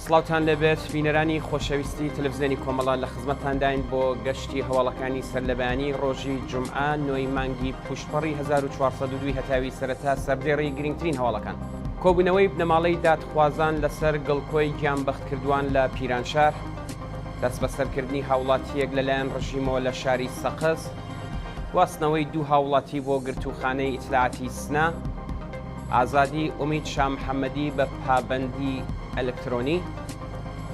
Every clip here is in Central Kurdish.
سڵاوتان لێبێت بینەرانی خۆشەویستی تەلەفزیۆنی کۆمەڵە لە خزمەتانداین بۆ گەشتی هەواڵەکانی سەرلەبەیانی ڕۆژی جومعە نۆی مانگی پوشپەڕی 1402 هەتاوی سەرەتا سەردێڕی گرنگترین هەواڵەکان. کۆبوونەوەی بنەماڵەی دادخوازان لەسەر گڵکۆی گیانبەختکردووان لە پیرانشار، دەستبەسەرکردنی هاوڵاتییەک لەلایەن ڕژیمەوە لە شاری سەقز، گواستنەوەی دوو هاوڵاتی بۆ گرتووخانەی ئیتلاعاتی سنە، ئازادی ئومید شامحەمەدی بە پابەندی ئەلکترۆنی،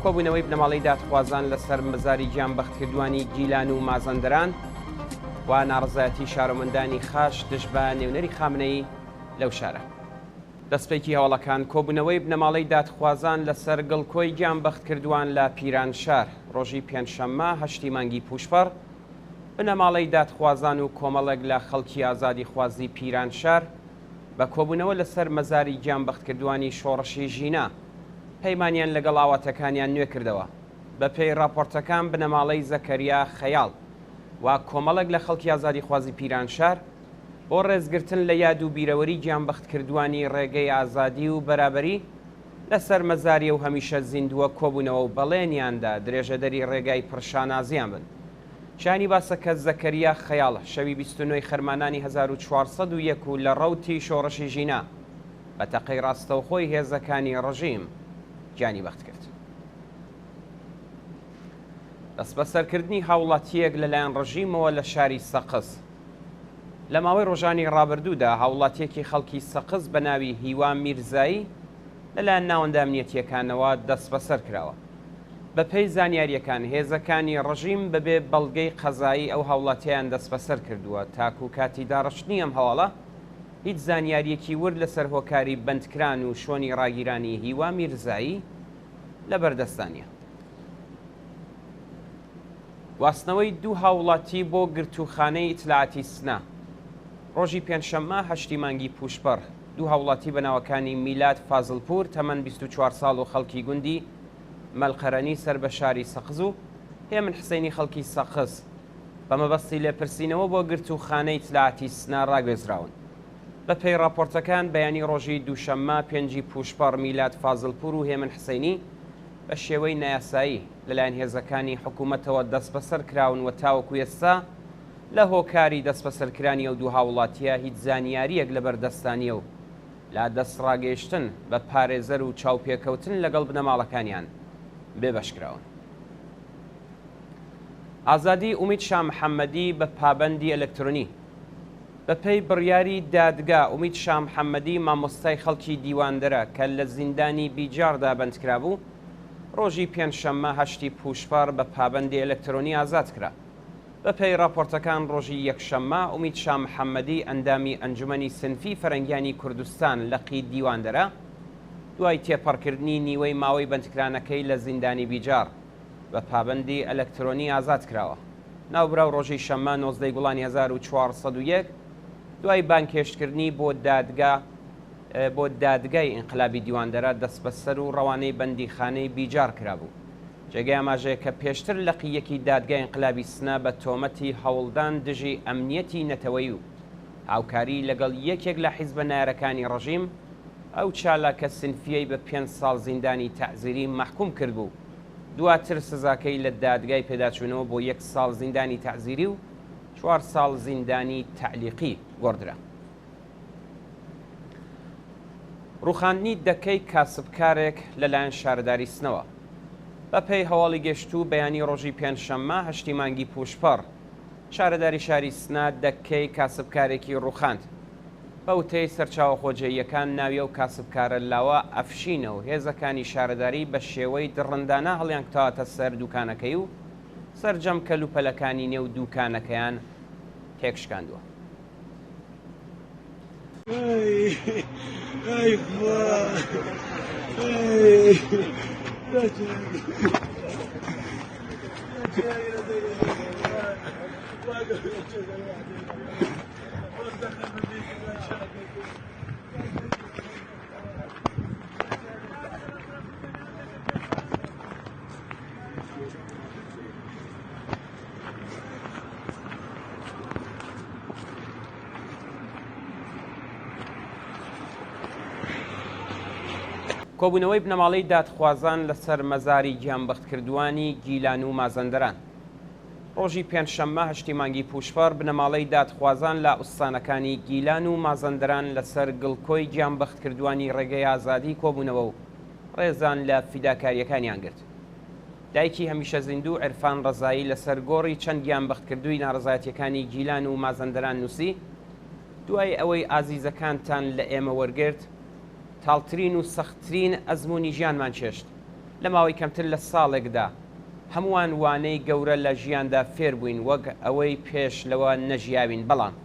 کۆبوونەوەی بنەماڵەی دادخوازان لەسەر مەزاری گیانبەختکردووانی گیلان و مازەندەران و ناڕەزایەتی شارۆمەندانی خاش دژ بە نێونەری خامنەیی لەو شارە. دەستپێکی هەواڵەکان، کۆبوونەوەی بنەماڵەی دادخوازان لەسەر گڵکۆی گیانبەختکردووان لە پیرانشار، ڕۆژی پێنجشەممە هەشتی مانگی پووشپەڕ، بنەماڵەی دادخوازان و کۆمەڵێک لە خەڵکی ئازادیخوازی پیرانشار بە کۆبوونەوە لەسەر مەزاری گیانبەختکردووانی شۆڕشی ژینا، پەیمانیان لەگەڵ ئاواتەکانیان نوێ کردەوە. بەپێی ڕاپۆرتەکان بنەماڵەی زەکەریا خەیاڵ و کۆمەڵێک لە خەڵکی ئازادیخوازی پیرانشار بۆ ڕێزگرتن لە یاد و بیرەوەری گیانبەختکردووانی ڕێگەی ئازادی و بەرابەری لەسەر مەزاری ئەو هەمیشە زیندووە کۆبوونەوە و بەڵێنیان دا درێژەدەری ڕێگای پڕ شانازیان بن. شایانی باسە کە زەکەریا خەیاڵ شەوی 29 ی خەرمانانی 1401 و لە ڕەوتی شۆڕشی ژینا بە تەقەی ڕاستەوخۆی هێزەکانی ڕژیم گیانی بەخت کرد. دەستبەسەرکردنی هاوڵاتییەک لەلایەن ڕژیمەوە لە شاری سەقز. لە ماوەی ڕۆژانی ڕابردوودا هاوڵاتییەکی خەڵکی سەقز بە ناوی هیوا میرزایی لەلایەن ناوەندە ئەمنیەتییەکانەوە دەستبەسەر کراوە. بەپێی زانیارییەکان هێزەکانی ڕژیم بەبێ بەڵگەی قەزایی ئەو هاوڵاتییەیان دەستبەسەر کردووە. تاکوو کاتی داڕشتنی ئەم هەواڵە هیچ زانیارییەکی ورد لەسەر هۆکاری بەندکران و شۆنی ڕاگیرانی هیوا میرزایی لەبەردەستدا نییە. گواستنەوەی دوو هاووڵاتی بۆ گرتووخانەی ئیتلاعاتی سنە ڕۆژی پێنجشەممە هەشتی مانگی پووشپەڕ، دوو هاووڵاتی بە ناوەکانی میلاد فازڵپوور تەمەن 24 ساڵ و خەڵکی گوندی مەلقەرەنی سەر بە شاری سەقز و هێمن حسەینی خەڵکی سەقز بە مەبەستی لێپرسینەوە بۆ گرتووخانەی ئیتلاعاتی سنە ڕاگوێزراون. بەپێی ڕاپۆرتەکان بەیانی ڕۆژی دووشەممە پێنجی پووشپەڕ میلاد فازڵپوور و هێمن حسەینی بە شێوەی نایاسایی لەلایەن هێزەکانی حکوومەتەوە دەستبەسەر کراون و تاوەکو ئێستا لە هۆکاری دەستبەسەرکرانی ئەو دوو هاووڵاتییە هیچ زانیارییەک لەبەر دەستا نییە و لە دەستڕاگەیشتن بە پارێزەر و چاوپێکەوتن لەگەڵ بنەماڵەکانیان بێبەش کراون. ئازادی ئومید شامحەممەدی بە پابەندی ئەلکترۆنی. بەپێی بڕیاری دادگا، ئومید شامحەممەدی مامۆستای خەڵکی دیواندەرە کە لە زیندانی بیجاڕدا بەندکرابوو، ڕۆژی پێنجشەممە هەشتی پووشپەڕ بە پابەندی ئەلکترۆنی ئازاد کرا. بەپێی ڕاپۆرتەکان ڕۆژی یەکشەممە ئومید شامحەممەدی ئەندامی ئەنجومەنی سنفی فەرەنگیانی کوردستان لقی دیواندەرە، دوای تێپەڕکردنی نیوەی ماوەی بەندکرانەکەی لە زیندانی بیجاڕ، بە پابەندی ئەلەکترۆنی ئازاد کراوە. ناوبراو ڕۆژی شەممە 19 ی گوڵانی 1401 دوای بانگهێشتکردنی بۆ دادگا بۆ دادگای ئینقلابی دیواندەرە دەستبەسەر و ڕەوانەی بەندیخانەی بیجاڕ کرابوو. جێگەی ئاماژەیە کە پێشتر لقی یەکی دادگای ئینقلابی سنە بە تۆمەتی هەوڵدان دژی ئەمنیەتی نەتەوەیی و هاوکاری لەگەڵ یەکێک لە حیزبە نایارەکانی ڕژیم، ئەو چالاکە سنفییەی بە پێنج ساڵ زیندانی تەعزیری مەحکووم کردبوو. دواتر سزاکەی لە دادگای پێداچوونەوە بۆ یەک ساڵ زیندانی تەعزیری و چوار ساڵ زیندانی تەعلیقی گۆڕدرا. ڕووخاندنی دەکەی کاسبکارێک لەلایەن شارەداری سنەوە. بەپێی هەواڵی گەشتوو بەیانی ڕۆژی پێنجشەممە هەشتی مانگی پووشپەڕ، شارەداری شاری سنە دەکەی کاسبکارێکی ڕووخاند. بە وتەی سەرچاوە خۆجێییەکان ناوی ئەو کاسبکارە لاوە ئەفشینە و هێزەکانی شارەداری بە شێوەی دڕندانە هەڵیانکوتاوەتە سەر دووکانەکەی و سەرجەم کەلوپەلەکانی نێو دووکانەکەیان تێکشکاندووە. کۆبوونەوەی بنەماڵەی دادخوازان لەسەر مەزاری گیانبەختکردووانی گیلان و مازەندەران. ڕۆژی پێنجشەممە هەشتی مانگی پووشپەڕ بنەماڵەی دادخوازان لە ئوستانەکانی گیلان و مازەندەران لەسەر گڵکۆی گیانبەختکردووانی ڕێگەی ئازادی کۆبوونەوە و ڕێزان لە فیداکارییەکانیان گرت. دایکی هەمیشە زیندوو عیرفان ڕەزایی لەسەر گۆڕی چەند گیانبەختکردووی ناڕەزایەتییەکانی گیلان و مازەندەران نووسی، دوای ئەوەی ئازیزەکانتان لە ئێمە وەرگرت، تاڵترین و سەختترین ئەزموونی ژیانمان چێشت. لە ماوەی کەمتر لە ساڵێکدا هەمووان وانەی گەورە لە ژیاندا فێربووین وەک ئەوەی پێش لەوە نەژیاوین، بەڵام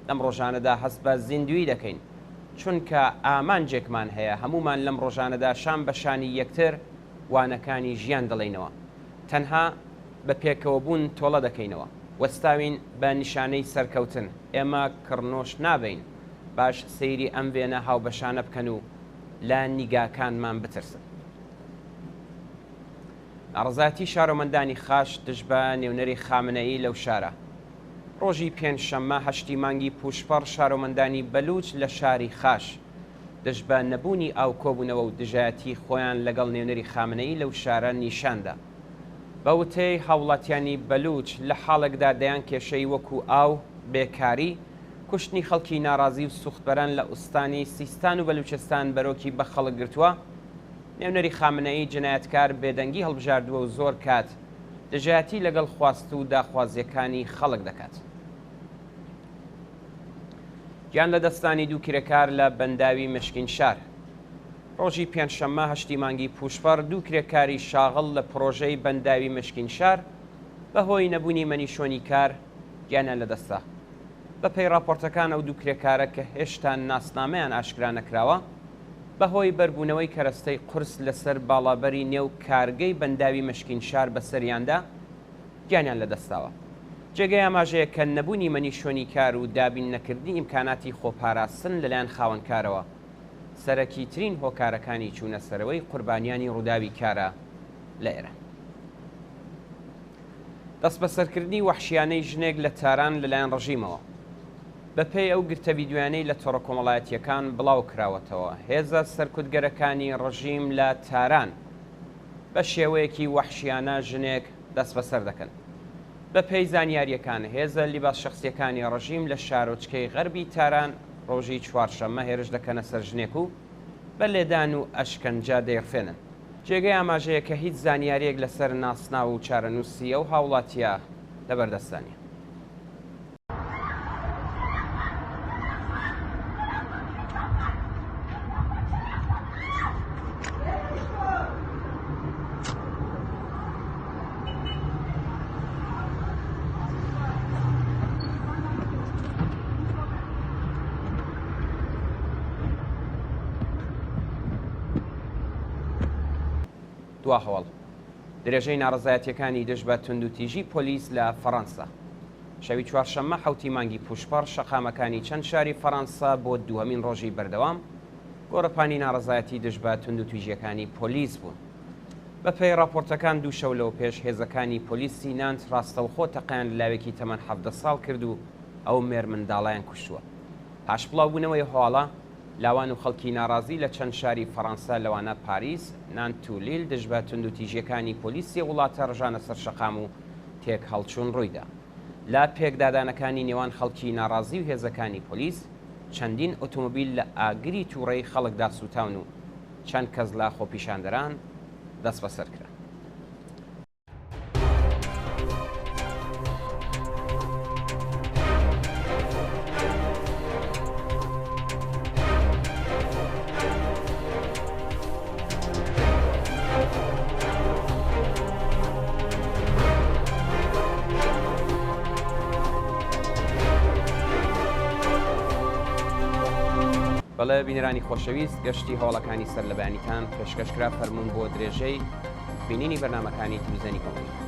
لەم ڕۆژانەدا هەست بە زیندوویی دەکەین، چونکە ئامانجێکمان هەیە، هەموومان لەم ڕۆژانەدا شان بە شانی یەکتر وانەکانی ژیان دەڵێینەوە. تەنها بە پێکەوەبوون تۆڵە دەکەینەوە. وەستاوین بە نیشانەی سەرکەوتن. ئێمە کڕنۆش نابەین. باش سەیری ئەم وێنە هاوبەشانە بکەن و لە نیگاکانمان بترسن. ناڕەزایەتی شارۆمەندانی خاش دژ بە نێونەری خامنەیی لەو شارە. ڕۆژی پێنجشەممە هەشتی مانگی پووشپەڕ شارۆمەندانی بەلووچ لە شاری خاش دژ بە نەبوونی ئاو کۆبوونەوە و دژایەتیی خۆیان لەگەڵ نێونەری خامنەیی لەو شارە نیشان دا. بە وتەی هاووڵاتیانی بەلووچ لە حاڵێکدا دەیان کێشەی وەکوو ئاو، بێکاری، کوشتنی خەڵکی ناڕازی و سوختبەران لە ئوستانی سیستان و بەلوچستان بەرۆکی بە خەڵک گرتووە، نوێنەری خامنەیی جنایەتکار بێدەنگی هەڵبژاردووە و زۆر کات دژایەتی لەگەڵ خواست و داخوازییەکانی خەڵک دەکات. گیان لەدەستدانی دوو کرێکار لە بەنداوی مشکینشار. ڕۆژی پێنجشەممە هەشتی مانگی پووشپەڕ دوو کرێکاری شاغڵ لە پڕۆژەی بەنداوی مشکینشار بەهۆی نەبوونی مەنیشۆنی کار گیانیان لەدەستدا. بەپێی ڕاپۆرتەکان ئەو دوو کرێکارە کە هێشتا ناسنامەیان ئاشکرا نەکراوە، بەهۆی بەربوونەوەی کەرەستەی قورس لەسەر باڵابەری نێو کارگەی بەنداوی مشکینشار بەسەریاندا گیانیان لەدەستداوە. جێگەی ئاماژەیە کە نەبوونی مەنیشۆنی کار و دابین نەکردنی ئیمکاناتی خۆپاراستن لەلایەن خاوەنکارەوە سەرەکیترین هۆکارەکانی چوونەسەرەوەی قوربانیانی ڕووداوی کارە لە ئێران. دەستبەسەرکردنی وەحشیانەی ژنێک لە تاران لەلایەن ڕژیمەوە. بەپێی ئەو گرتە ڤیدیۆیانەی لە تۆڕە کۆمەڵایەتییەکان بڵاو کراوەتەوە، هێزە سەرکوتگەرەکانی ڕژیم لە تاران بە شێوەیەکی وەحشیانە ژنێک دەستبەسەر دەکەن. بەپێی زانیارییەکان، هێزە لیباس شەخسییەکانی ڕژیم لە شارۆچکەی غەربی تاران ڕۆژی چوارشەممە هێرش دەکەنە سەر ژنێک و بە لێدان و ئەشکەنجە دەیڕفێنن. جێگەی ئاماژەیە کە هیچ زانیارییەک لەسەر ناسناو و چارەنووسی ئەو هاوڵاتییە لەبەردەستدا نییە. دوا هەواڵ، درێژەی ناڕەزایەتییەکانی دژ بە توندوتیژی پۆلیس لە فەڕەنسا. شەوی چوارشەممە حەوتی مانگی پووشپەڕ شەقامەکانی چەند شاری فەڕەنسا بۆ دووهەمین ڕۆژی بەردەوام گۆڕەپانی ناڕەزایەتی دژ بە توندوتیژییەکانی پۆلیس بوون. بەپێی ڕاپۆرتەکان دوو شەو لەوەپێش هێزەکانی پۆلیسی نانت ڕاستەوخۆ تەقەیان لە لاوێکی تەمەن 17 ساڵ کرد و ئەو مێرمنداڵەیان کوشتووە. پاش بڵاوبوونەوەی هەواڵە، لاوان و خەڵکی ناڕازی لە چەند شاری فەڕەنسا لەوانە پاریس، نانت و لیل دژ بە توندوتیژییەکانی پۆلیسی ئەو وڵاتە ڕژانە سەر شەقام و تێکهەڵچوون ڕوویدا. لە پێکدادانەکانی نێوان خەڵکی ناڕازی و هێزەکانی پۆلیس، چەندین ئۆتۆمۆبیل لە ئاگری تووڕەیی خەڵکدا سووتاون و چەند کەس لە خۆپیشاندەران دەستبەسەر کران. بەڵێ بینەرانی خۆشەویست گەشتی هەواڵەکانی سەر لە بەیانیتان پێشکەش کرا فەرموون بۆ درێژەی بینینی بەرنامەکانی تلویزیۆنی کۆمەڵە.